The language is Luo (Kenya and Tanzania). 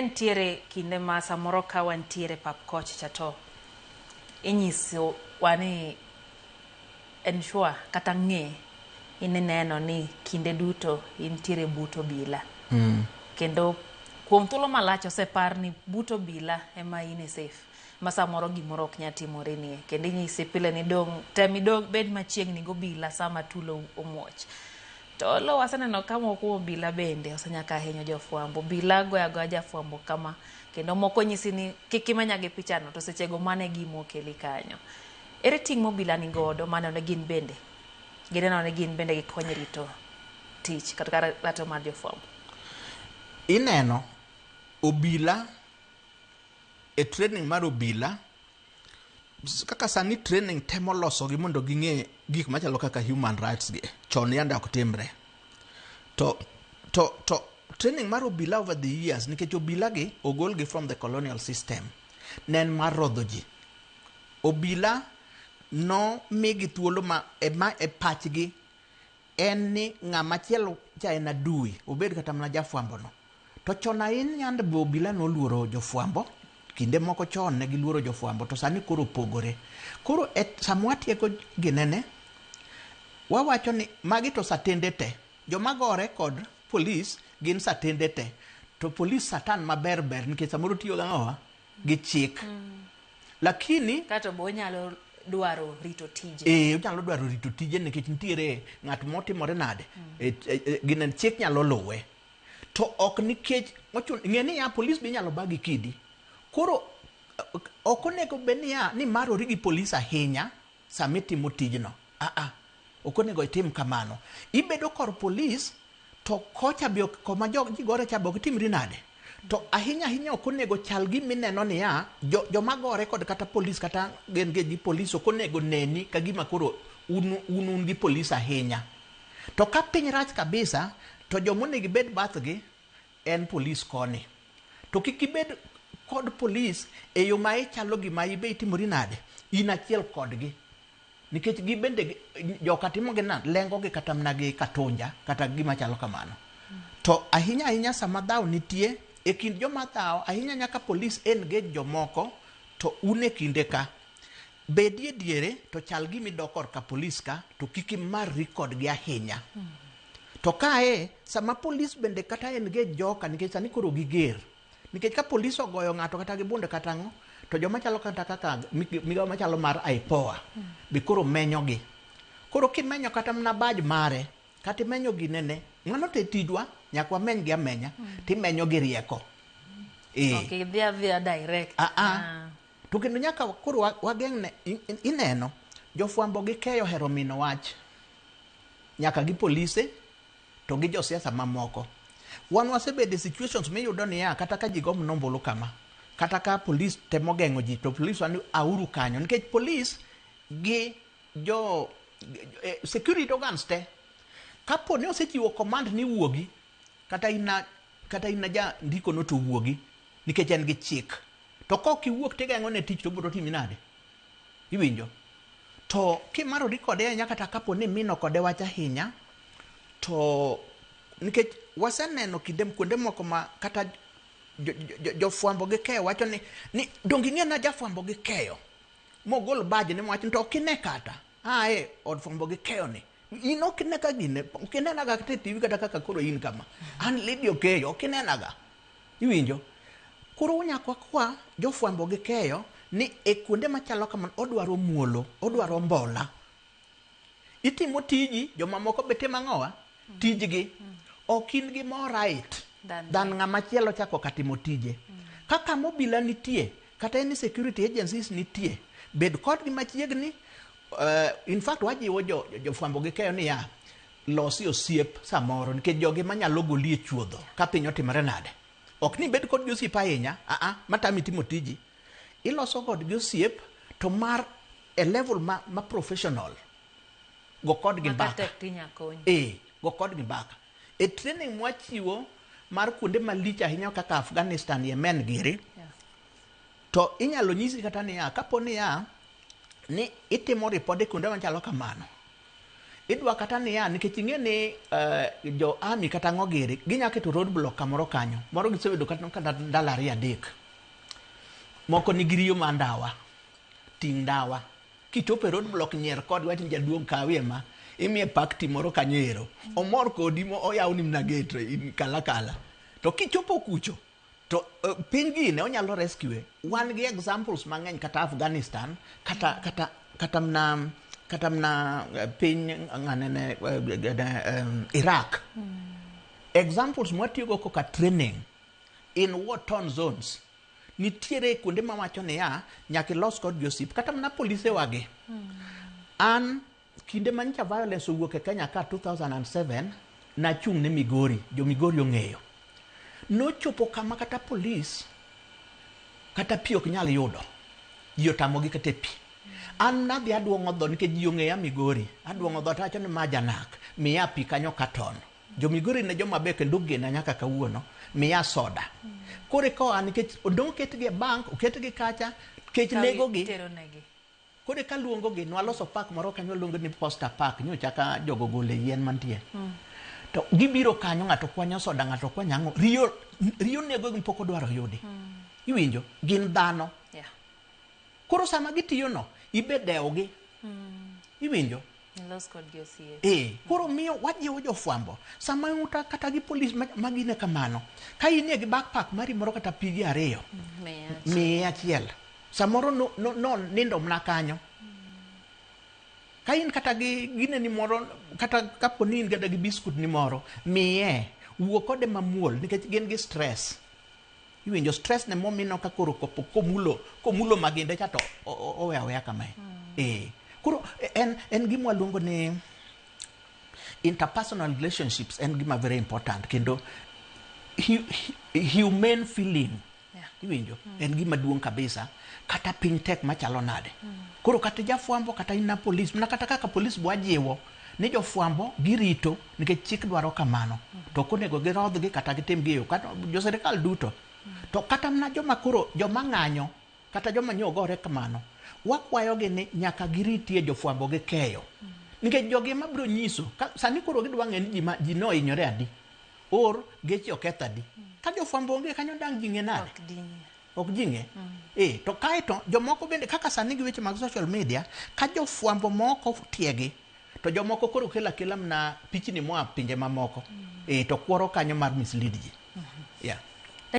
Nitiere kinde ma samoro ka wantiere pap koch cha to inyiso wa ni ensure kata ng'e ineno ni kinde duto intiere but obila. Kendo kuom thuolo malach osepar ni but obila ema in e safe ma samoro gimoro ok nyal timore nie. Kendo inyisi pile ni dong' tem idong' bed machiegni gobila sama tulo omuoch. To lo waseneno ka moko kuom obila bende osenyaka hinyo jofwambo. Obila goyo agoya jafwambo kama kendo moko nyisi ni kik imenya gi pichano to sechego mano e gima okeli kanyo. Ere ting' ma obila ni godo maneno ni gin bende gineno ni gin bende gikonyo e rito tich kata ratiro mar jofwambo? Ineno obila e training mar obila kaka sani training temo losogi mondo ging'e gik machalo kaka human rights gi chon yande ok timre to to to training mar obila over the years nikech obila gi ogol gi from the colonial system ne en mar rodho ji obila no migi thuolo ma e, ma e pachgi en ni ng'ama chielo cha en adui obed kata mana jafwambo no to chon ahinya yande be obila noluoro jofwambo kinde moko chon ne giluoro jofwambo to sani koro opogore koro e sama watieko ginene wawacho ni magi to satende te joma gore kod polis gin satende te to polis satan maber ber nikech samoro tiyo gang'owa gi chik lakini Kato be onyalo dwaro rito tije. Eh, onyalo dwaro rito tije nikech nitiere ng'at motimore nade e, e, e, gine chik nyalo luwe to ok nikech ochuno ng'e niya polis be inyalo ba gi kidi koro ok onego bed niya ni marori gi polis ahinya sama itimo tijno aa ok onego itim kamano ibedo kor polis to kocha be ok- koma jo ji gore cha be ok timri nade to ahinya ahinya ok onego chal gima ineno niya jo, joma gore kod kata polis kata gin gi polis ok onego neni ka gima koro un un, un gi polis ahinya to ka piny rach kabisa to joma onego ibed bathgi en polis koni to kik ibed kod polis e yo ma ichalo gima ibe itimori nade in achiel kodgi nikech gibende joka timogi nade lengogi kata mana gi katunja kata gima chalo kamano to ahinya ahinya sama dhaw nitie e kind joma dhaw ahinya nyaka polis engage jomoko to un e kinde ka bedie diere to chal gima idok korka polis ka to kik imarri kodgi ahinya to kae sama polis bende kata engage joka nikech sani koro giger nikech ka polis ogoyo ng'ato kata gi bunde kata ang'o to joma chalo kata kaka migawo machalo mar IPOA be koro menyogi koro kimenyo kata mana baj mare kata imenyo ginene mano to e tijwa nyaka wameny gi amenya timenyo gi rieko eh Ok idhi adhiya direct. Ah, ah. To kendo nyaka koro wageng'ne ineno jofwambo gi keyo ohero mino wach nyaka gi polise to gi josiasa mamoko wan wasebedo e situations miyudo niya kata ka ji go mana ombulu kama kata ka polis temo geng'o ji to polis wan auru kanyo nikech polis gi jo security organs te kapo ni osechiwo command ni wuogi kata in kata in ja ndiko no to wuogi nikech en gi chik to kok iwuok tigeng'o ne tich to obiro timi nade iwinjo to kimarori kode ahinya kata kapo ni imino kode wach ahinya to nikech waseneno kinde kuonde moko ma kata jofwambo gi keyo wacho ni ni donge ing'e na jafwambo gi keyo mogol baj ne mowach ni to ok ine kata ae od fwambo gi keyo ni in ok ine ka gine ok inenaga kata e TV kata kaka koro in kama an Lydia Okeyo ok inenaga iwinjo koro nyaka wakwa jofwambo gi keyo ni e kuonde machalo kamano odwaro muolo odwaro mbola itimo tiji jomamoko be timo ang'owa tijgi ok in gi more right than ng'ama chielo chako ka timo tije kaka mobila nitie kata any security agencies nitie bed kodgi machiegni in fact wajiwo jofwambo gi keyo niya losi osiep samoro nikech jogi manyalo goli e chuodho ka piny otimore nade ok ni ibed kodgi osiep ahinya aa matami timo tiji iloso kodgi osiep to mar e level ma, ma professional go kodgi Maka mbaka tek tinya konyi. eh go kodgi mbaka e training mwachiwo mar kuonde malich ahinya kaka Afghanistan Yemen giri to inyalo nyisi kata niya kapo niya ni itimo ripode kuonde machalo kamano Idwa kata niya, nikech ing'e ni jo army kata ang'o giri, ginya keto road block kamoro kanyo. Moro gisebedo kata ndalo 2 3. Moko nigi riyo mar ndawa, ting' ndawa. Kichopo e road block nyier kod wach ni jaduong' kawie ma, imiye pakti moro kanyo ero. Omor kodi mo oyawni mana gate in kala kala. To kichopo kucho, to piny gine onyalo rescue. Wan gi examples mang'eny kata Afghanistan, kata mna piny ng'anene Iraq. Examples mwatiyogo koka training in war torn zones. Nitiere kuonde mawacho niya, nyaka ilos kod josip, kata mana polise wagi. An kinde manyicha violence owuok e Kenya ka 2007, nachung' ne Migori, jo Migori ong'eyo. Nochopo kama kata polis kata pi ok nyal yudo. Ji otamogi kata e pi. An nadhi aduong'o dho nikech ji ong'eya Migori. Aduong'o dho tawacho ni ma janak, miya pi kanyo katon. Jo Migori ne joma ber kendo ogena nyaka kawuono, miya soda. Koro eka oa nikech odong' oketgi e bank, oketgi kacha, kech negogi. Koro eka luongogi, nwaloso park moro kanyo waluongo ni Posta Park, nyocha ka jogo gole yien mantie. To gibiro kanyo, ng'ato kwanyo soda, ng'ato kwanyo ang'o, riyo, riyo negogi pok odwaro yudi. Iwinjo? Gin dhano. Koro sama gitiyo no, ibe dewogi. Iwinjo? Los kodgi osiep. Koro miyo wajiwo jofwambo. Sama uta kata gi polis ma gine kamano, ka inie gi backpack mari moro kata pigi 2, miye achiel. Samoro no nindo mana kanyo. Ka in kata gi gine ni moro, kata kapo ni in kata gi biskut ni moro, miye. Wuo kode mamuol nikech gin gi stress. Iwinjo stress ne momino ka koro kopo komulo maginde cha to owe aweya kamae. Koro en gima waluongo ni interpersonal relationships en gima very important kendo humane feeling. Iwinjo? En gima duong' kabisa. Kata piny tek machalo nade. Koro kata jafwambo kata in na polis, mana kata kaka polis bwajiwo ni jofwambo girito nikech chik dwaro kamano. To ok onego girodhgi kata gitim gi yo, kata jo sirikal duto. To kata mana joma koro joma ng'anyo kata joma nyo gore kamano, wakwayogi ni nyaka giritie jofwambo gi keyo. Nikech jogi ema biro nyiso, sani koro gidwa ng'e ni ji nohinyore adi, or geche oketh adi. Ka jofwambo onge kanyo dang' ji ng'e nade? Ok ji ng'e. To kaeto jomoko bende kaka sani gi weche mag social media, ka jofwambo moko tiegi, to jomoko koro kelo akela mana pichni moa pinje mamoko. To kworo kanyo mar mislead ji.